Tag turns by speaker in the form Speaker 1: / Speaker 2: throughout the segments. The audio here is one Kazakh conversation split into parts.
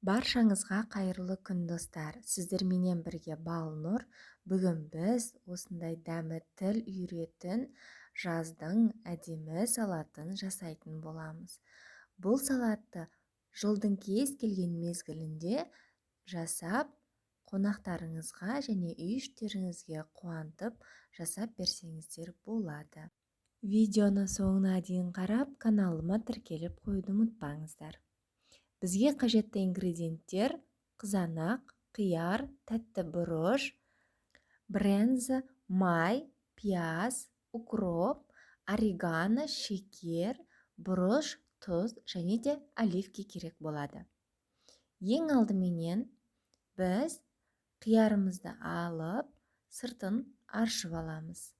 Speaker 1: Баршаңызға қайырлы күн, достар. Сіздерменен бірге Балнұр. Бүгін біз осындай дәмі тіл үйіретін жаздың әдемі салатын жасайтын боламыз. Бұл салатты жылдың кез келген мезгілінде жасап, қонақтарыңызға және үй іштеріңізге қуантып жасап берсеңіздер болады. Видеоны соңына дейін қарап, каналыма тіркеліп қоюды ұмытпаңыздар. Бізге қажетті ингредиенттер: қызанақ, қияр, тәтті бұрыш, брынза, май, пияз, укроп, орегано, шекер, бұрыш, тұз және де оливки керек болады. Ең алдыменен біз қиярымызды алып, сыртын аршып аламыз.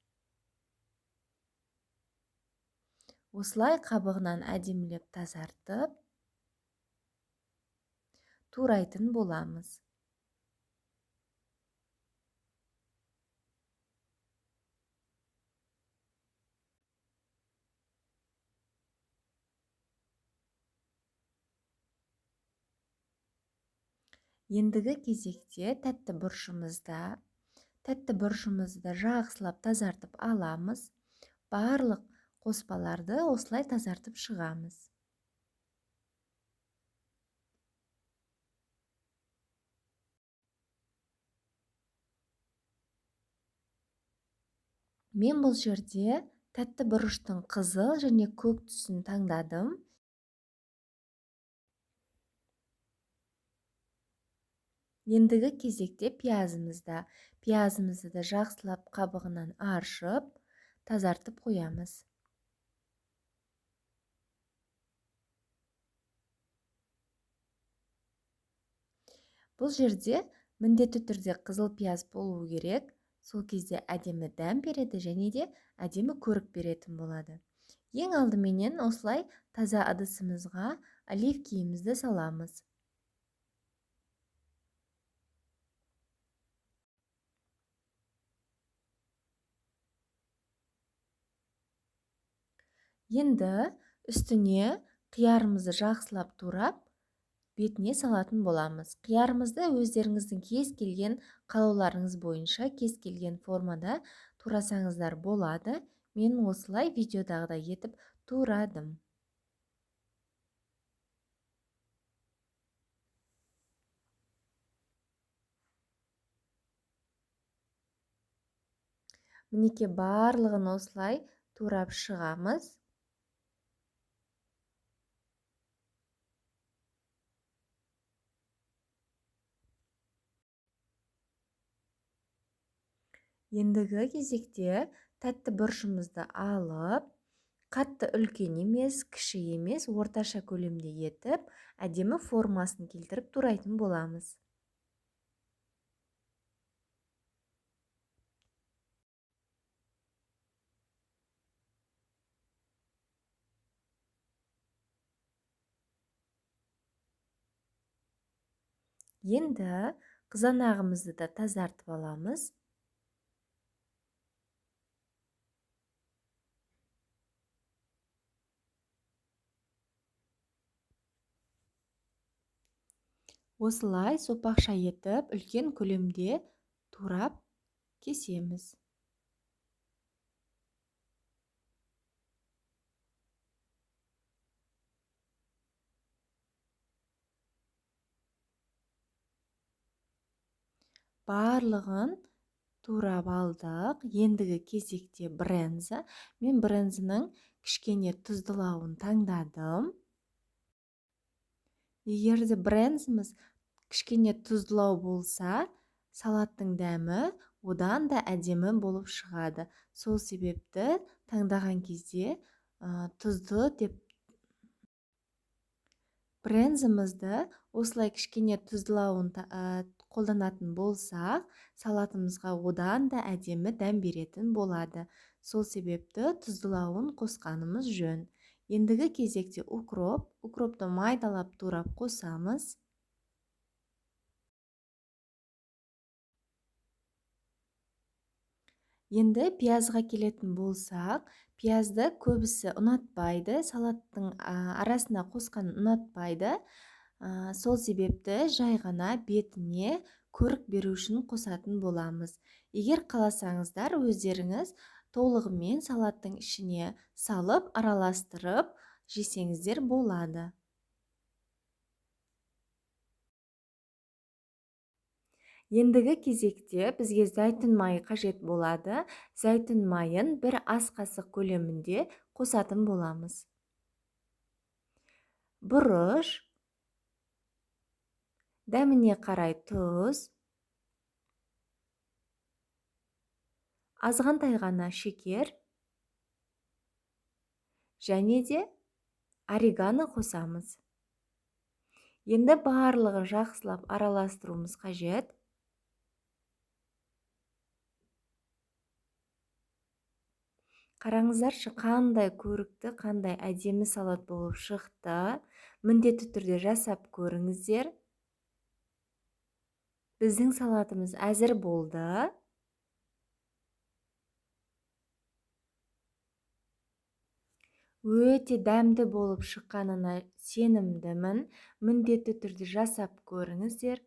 Speaker 1: Осылай қабығынан әдемілеп тазартып, турайтын боламыз. Ендігі кезекте тәтті бұрышымызды жақсылап тазартып аламыз. Барлық қоспаларды осылай тазартып шығамыз. Мен бұл жерде тәтті бұрыштың қызыл және көк түсін таңдадым. Ендігі кезекте пиязымызды да жақсылап қабығынан аршып, тазартып қоямыз. Бұл жерде міндетті түрде қызыл пияз болуы керек. Сол кезде әдемі дәм береді және де әдемі көрік беретін болады. Ең алдыменен осылай таза ыдысымызға оливкиімізді саламыз. Енді үстіне қиярымызды жақсылап турап, бетіне салатын боламыз. Қиярымызды өздеріңіздің кез келген қалауларыңыз бойынша, кез келген формада турасаңыздар болады. Мен осылай видеодағыдай етіп турадым. Мінекей барлығын осылай турап шығамыз. Ендігі кезекте тәтті бұрышымызды алып, қатты үлкен емес, кіші емес, орташа көлемде етіп, әдемі формасын келтіріп турайтын боламыз. Енді қызанағымызды да тазартып аламыз. Осылай сопақша етіп, үлкен көлемде турап кесеміз. Барлығын турап алдық. Ендігі кезекте брынза. Мен брынзаның кішкене тұздылауын таңдадым. Егер де брынзамыз кішкене тұздылау болса, салаттың дәмі одан да әдемі болып шығады. Сол себепті таңдаған кезде, тұзды деп брынзамызды осылай кішкене тұздылауын қолданатын болсақ, салатымызға одан да әдемі дәм беретін болады. Сол себепті тұздылауын қосқанымыз жөн. Ендігі кезекте укроп. Укропты майдалап турап қосамыз. Енді пиязға келетін болсақ, пиязды көбісі ұнатпайды, салаттың арасына қосқан ұнатпайды. Сол себепті жай ғана бетіне көрік беру үшін қосатын боламыз. Егер қаласаңыздар, өздеріңіз толығымен салаттың ішіне салып, араластырып жесеңіздер болады. Ендігі кезекте бізге зәйтүн майы қажет болады. Зәйтүн майын бір ас қасық көлемінде қосатын боламыз. Бұрыш, дәміне қарай тұз, азғантай ғана шекер және де орегано қосамыз. Енді барлығын жақсылап араластыруымыз қажет. Қараңыздаршы, қандай көрікті, қандай әдемі салат болып шықты. Міндетті түрде жасап көріңіздер. Біздің салатымыз әзір болды. Өте дәмді болып шыққанына сенімдімін. Міндетті түрде жасап көріңіздер.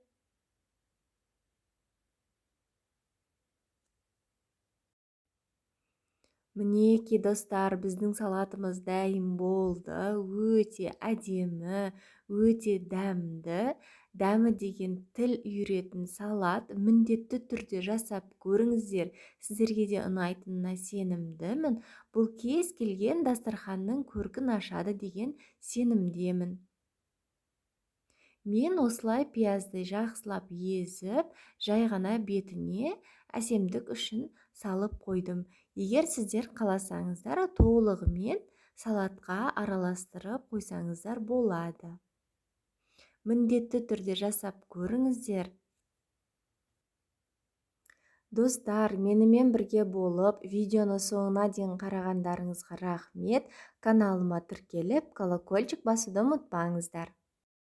Speaker 1: Мінекей, достар, біздің салатымыз дайын болды. Өте әдемі, өте дәмді. Дәмі деген тіл үйіретін салат. Міндетті түрде жасап көріңіздер. Сіздерге де ұнайтынына сенімдімін. Бұл кез келген дастарханның көркін ашады деген сенімдемін. Мен осылай пиязды жақсылап езіп, жай ғана бетіне әсемдік үшін салып қойдым. Егер сіздер қаласаңыздар, толығымен салатқа араластырып қойсаңыздар болады. Міндетті түрде жасап көріңіздер. Достар, менімен бірге болып, видеоны соңына дейін қарағандарыңызға рахмет. Каналыма тіркеліп, колокольчик басуды ұмытпаңыздар.